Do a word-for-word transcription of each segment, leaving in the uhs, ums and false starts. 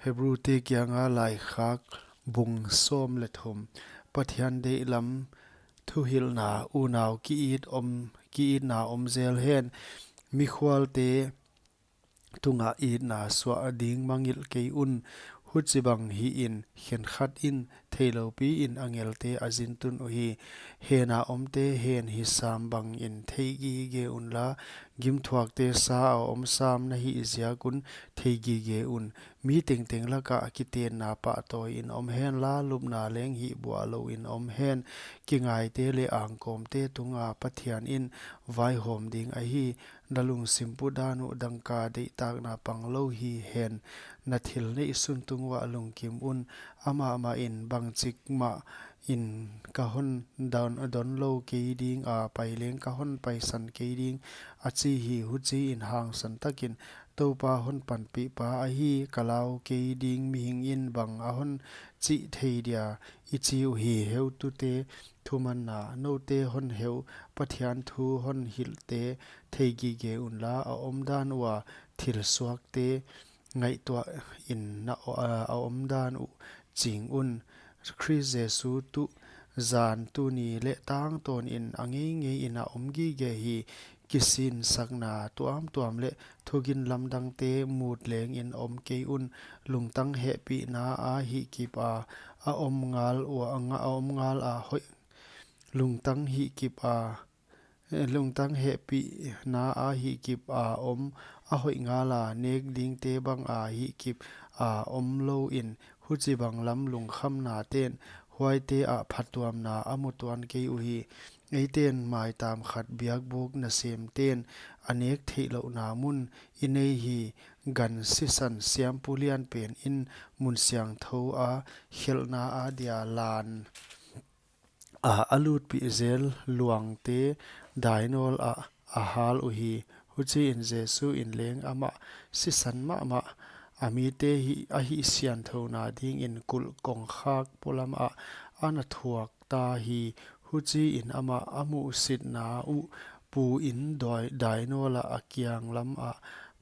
Hebrute kianga laikhak bung sawm leh thum. Pathian deihlam thuhilhna, unau ki-it om, ki-itna om zel hen. Mikhualte tungah itna suah ding mangngilh kei un. Huchibang hihin khenkhat in theilou piin angelte a zin tun uhi. Hena omte hen hi sam bangin theigige unla, gimthuakte sa a om sam na hih ziak un theigige un. Mi tengteng lakah kitenna pahtawiin om henla, lupna leng hihbuah louin om hen. Kingaite leh angkawmte tunga Pathian in vaihawm ding ahi. Na lungsim pu dan uh dangka deihtakna panglou hi hen. Na thil neihsun tung uah lungkim un. Amah mahin, bangchik mahin ka hon don, don lou kei dinga, pai leng ka hon paisan kei ding, a chi hi. Huchiin hangsan takin, Toupa hon panpihpa ahi, ka lau kei ding mihingin bang a hon chih thei dia, i chi uhi. Heutute thumanna. Noute hon heu, Pathian thu hon hilhte theigige unla, a omdan ua thil suakte ngaihtuahin na o-, a, a omdan uh ching un. Khrist Jesu tuh zan, tuni leh tangtawnin a ngeingeiin a om gige hi. Kisinsakna tuamtuam leh thugin lamdangte mut lengin om kei un. Lungtang hehpihna a hihkip a, a om ngal ua, a nga-, a om ngal a hoih. Lungtang hihkip a, lungtang hehpihna a hihkip a om, a hoih ngala, nek dingte banga hihkip a om louin, huchibang lam lungkhamnaten huaite ah phattuamna a mu tuan kei uhi. Eiten maitam khat biakbuk nasemten a nek theihlouhna mun i nei hi. Gan sisan siampu lianpen in mun siangthou a khelhna adia lan a, a lutpih zel luangte dainawl ah a hal uhi. Huchiin Jesu in leng amah sisan mahmah, a mite hi, a hihsiangthouna dingin kulh kongkhak polam ah ana thuak ta hi. Huchiin amah a muhsitna uh puin doi, dainawl ah a kianglam ah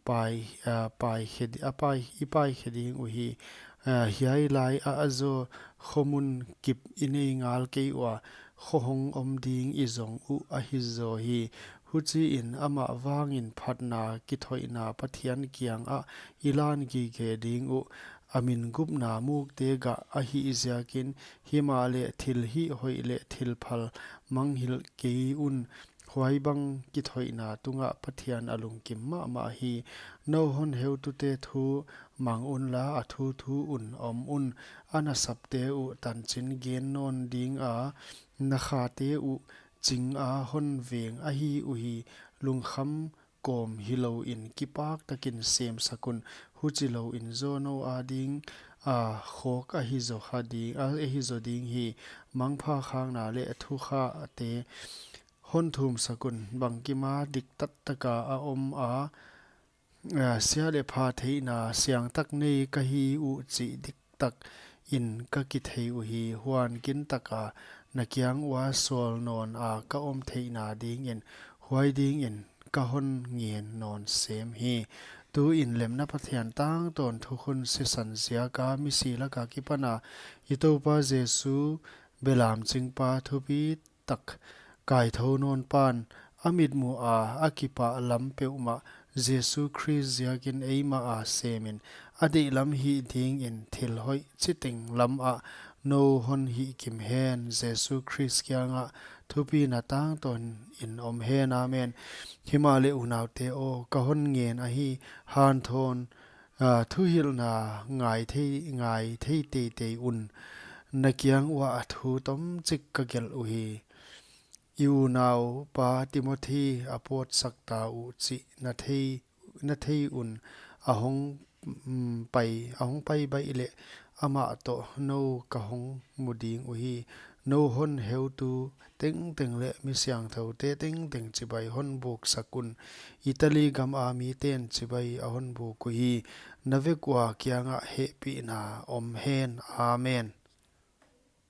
pai, a, pai khe di-, a pai, i pai khe ding uhi. A, hiai lai ah a zaw khomun kip i nei ngal kei ua, kho hong om ding i zong uh ahi zaw hi. Huchiin amah vangin phatna kithoihna Pathian kiangah i lan gige ding uh. A min gupna mukte gah ahih ziakin, himahleh thil hihhoih leh thil phal mangngilh kei un. Huaibang kithoihna tungah Pathian a lungkim mahmah hi. Nou hon heutute thu mang unla, a thuthu un om un. A nasepte uh tanchin gen nawn dinga, na khate uh chinga hon veng ahi uhi. Lungkham kawm hilouin kipak takin semsak un. Huchilouin zaw nou ading a khawk ahi zaw kha ding, a, ahi zaw ding hi. Mangpha khakna leh thukhate hon thumsak un. Bangkima diktat taka a om a, a, sia leh pha theihna siangtak nei ka hi uh chih diktak in ka kithei uhi. Huan kintaka na kiang ua sawl nawna ka om theihna dingin, huai dingin ka hon ngen nawn sem hi. Tuin lemna Pathian tangtawn thukhun sisan ziaka misi laka kipana i Toupa Jesu belamchingpa thupi tak kaithou nawnpan, a mitmuh a, a kipah lam peuhmah, Jesu Khrist ziakin eimah a semin, a deihlam hih dingin thil hoih chiteng lam ah nou hon hihkim hen. Jesu Khrist kiangah thupina tangtawnin om hen. Amen. Himahleh unaute aw, ka hon ngen ahi, hanthawn, a, thuhilhna ngai thei, ngai thei teitei un. Na kiang uah a thu tomchik ka gelh uhi. I unaupa Timothi a pawtsak ta uh chih na thei, na thei un. A hong, mm, pai, a hong pai baih leh amah toh nou ka hong mu ding uhi. Nou hon heutu tengteng leh mi siangthoute tengteng chibai hon buksak un. Italy gama miten chibai a hon buk uhi. Na vek ua kiangah hehpihna om hen. Amen.